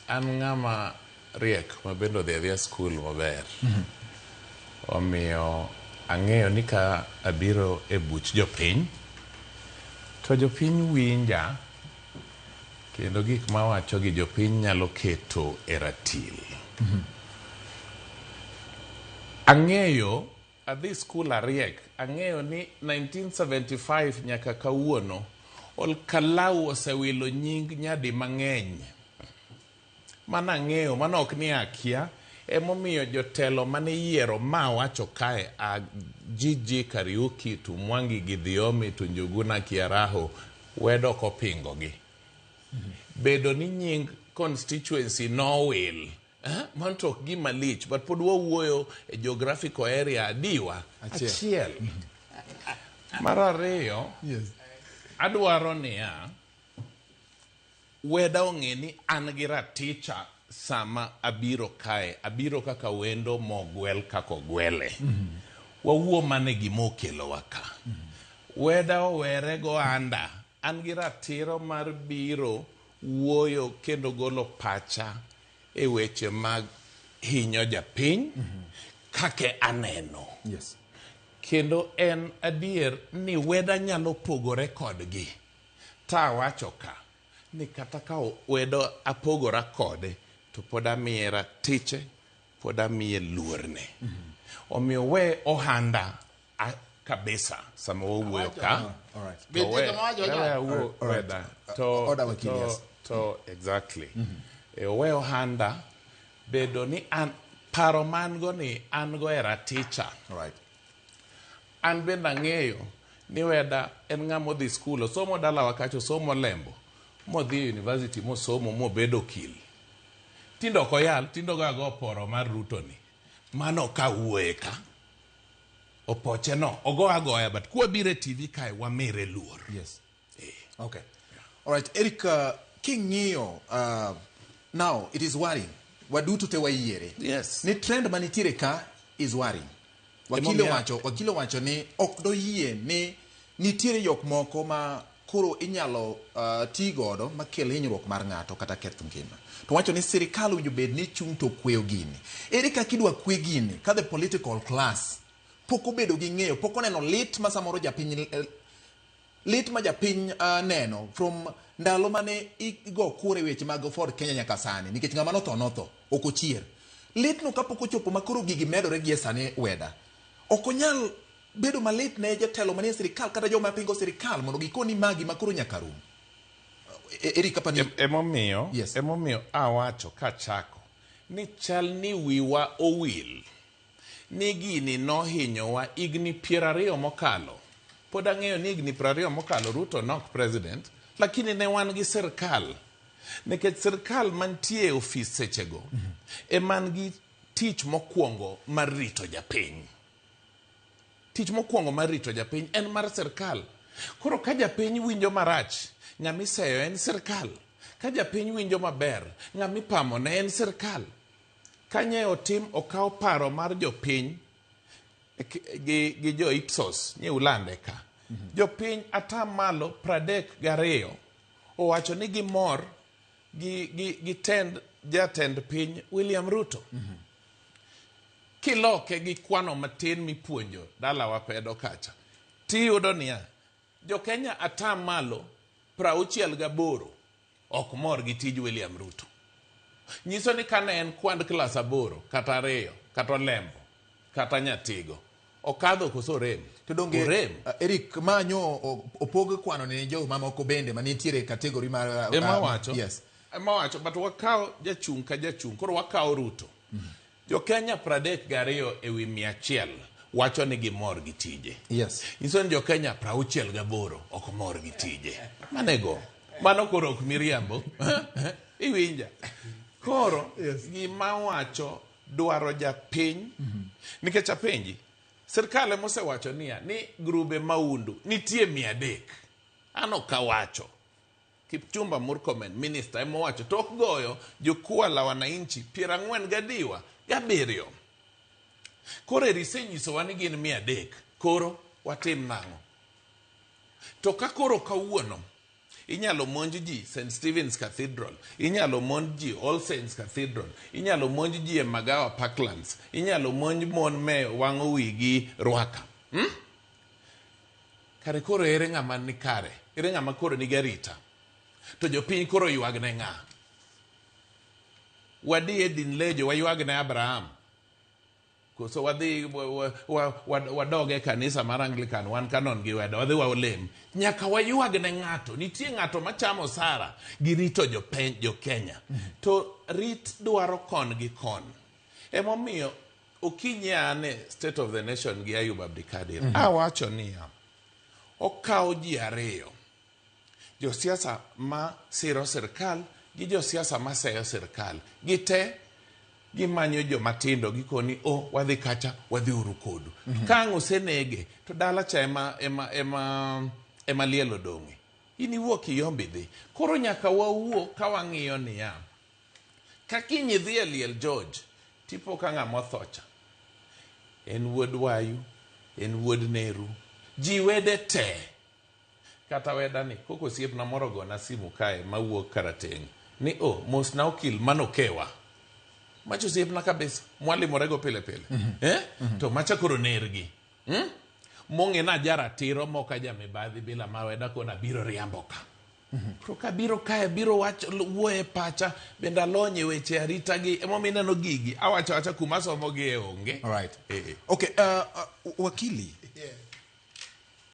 An ng'ama riek ma bende odhi adhiya skul maber. Omiyo ang'eyo ni ka abiro e buch jopiny, to jopiny winja kendo gik mawacho gi jopiny nyalo keto e ratil. Ang'eyo adhi skul ariek, ang'eyo ni 1975 nyaka kawuono Olkalau osewilo nying nyadi mang'eny. Mano ang'eyo, mano ok ni akia. Emomiyo jotelo mane iyiero ma awacho kae a GG Kariuki to Mwangi Githiomi to Njuguna Kiaraho wedo ok opingogi. Bedo ni nying constituency nowil mano to ok gima lich but pod wawuoyo e geographical area adiwa Achiel. achiel. Mar ariyo, Yes. adwaro niya, weda ong'e ni an gi raticha sama abiro kae, abiro kaka wendo mogwel kaka ogwele. Wawuo mana e gima okelowa ka. Weda owere goanda, an gi ratiro mar biro wuoyo kendo golo pacha e weche mag hinyo japiny kaka aneno. Yes. Kendo en adier ni weda nyalo pogore kodgi. Ta awacho ka ni kata ka wedo apogora kode to pod amiye ratiche, pod amiye luorne. Omiyo we ohanda kabisa sama wawuoyo ka. All right. To we, Nitie kama wacho we cha? awuo All right. weda. To, Order wakili, to, yes. to exactly. E, owe ohanda bedo ni an paro man go ni an go e raticha. All right. An bende ang'eyo ni weda en ng'ama odhi skul, osomo dalawa kacha, osomo Lembo, modhi e university mosomo mobedo okil. Tinde ok oyal, tinde ogo ago oporo mar Ruto ni. Mano ok awuoye ka. Opoche no, ogo agoya, but kwabiro e TV kae wamire luor. Yes. Okay. All right, Eric, king'iyo, now it is worrying. Waduto te wayiere. Yes. Ni trend manitiere ka is worrying. Wakili Emomiyo- wacho ni ok doyie ni nitiere jok moko ma koro inyalo ti godo makel hinyruok mar ng'ato kata keth ngima. To wacho ni sirikal owinjo bed ni chung' to kweyo gini. Ere kaka idwa kwe gini ka the political class pok obedo gi ng'eyo, pok oneno lit ma samoro japiny lit ma japiny neno from ndalo mane igo kura e weche mag Ford Kenya nyaka sani nikech ng'ama notho notho ok ochier litno kapok ochopo ma koro gigi medore gi e sani weda ok onyal bedo malit ne jatelo manie sirikal kata joma pingo sirikal mondo gikoni magi ma koro nyaka rum. Eric kapani Emomiyo, Yes. emomiyo awacho kachako ni chal ni wiwa owil ni gini nohinyowa higni 20 mokalo. Pod ang'eyo ni higni 20 mokalo Ruto nok president, lakini ne wan gi sirkal. Nikech sirkal mantie e ofis sechego ema gi tich mokwongo mar rito japiny. Tich mokwongo mar rito japiny en mar sirkal. Koro ka japiny winjo marach, ng'ama iseyo en sirkal. Ka japiny winjo maber, ng'ama ipamone en sirkal. Kanye otim okaw paro mar jopiny gi jo Ipsos nye ulande ka. Jopiny 32% owacho ni gimor gi tend jatend piny William Ruto. Kiloke gi kwano matin mipuonjo dalawa pedo kacha, tiyudo niya, jo-Kenya 68% ok mor gi tij William Ruto. Nyiso ni kane en kwand klas 8 kata 2 kata Olembo kata Nyatigo, okadho koso orem? To donge Orem. Eric ma nyo opog kwano ne jo mamoko bende manitiere e category mar Ema wacho. Yes. Ema wacho, but wakaw jachung' ka jachung'. Koro wakawo Ruto. Jo-Kenya 32 e wi 100 wacho ni gimor gi tije. Yes. Nyiso ni jo-Kenya 68 ok mor gi tije. Manego. Mano koro ok miriambo. Iwinja. Koro Yes. gima wacho dwaro japiny. Nikech apenji, sirkal ema osewacho niya ni grube maundu nitie 300. An ok awacho. Kipchumba Murkomen, minister, ema owacho tok goyo Jukwaa la Wananchi 40 gadiwa gabiriyo. Koro eri isenyisowa ni gin 300. Koro watim nang'o? To ka koro kawuono Inyalo monj ji St. Stephen's Cathedral, inyalo monj ji All Saints Cathedral, inyalo monj ji e Magawa Parklands, inyalo monj mon me wang'o wigi Rwaka. Kare koro ere ng'ama ni kare? Ere ng'ama koro nigi arita? To jopiny koro ywag ne ng'a? Wadhi e din lejo waywag ne Abraham. Koso wadhi wadog e kanisa mar Anglican wan kanon gi weda wadhi walem. Nyaka waywag ne ng'ato. Nitie ng'ato machamo osara gi rito jopiny jo Kenya. To rit dwaro kon gi kon. Emomiyo okinyi ane State of the Nation gi Ayub Abdikadir. Awacho niya, okawo ji ariyo. Josiasa ma siro sirkal gi josiasa ma seyo sirkal. Gite gimanyo joma tindo gikoni o wadhi kacha wadhi uru kodu. Ka ang' osenege to dala cha ema liel odong'e. In iwuok iyomb idhi. Koro nyaka wawuo ka wang'iyo niya, ka kiny idhi e liel George, tipo ka ng'ama otho cha. En wuod Wayu, en wuod Neru. Ji wede te. Kata wedani, koko osiepna moro ogona simu kae mawuok Karateng' ni o mosna okil manokewa. Macha osiepna kabisa, mwalimorego pile pile. Eh? To macha koro nergi. Mong'e na jaratiro moka jamibadhi bila ma weda kona biro riambo ka. Koro kabiro kae biro wacho wuoyo e pacha bende alony e weche arita gi emomiyo ineno gigi awacho awacha kuma somo gi e onge. All right. Eh. Okay, wakili. Yes.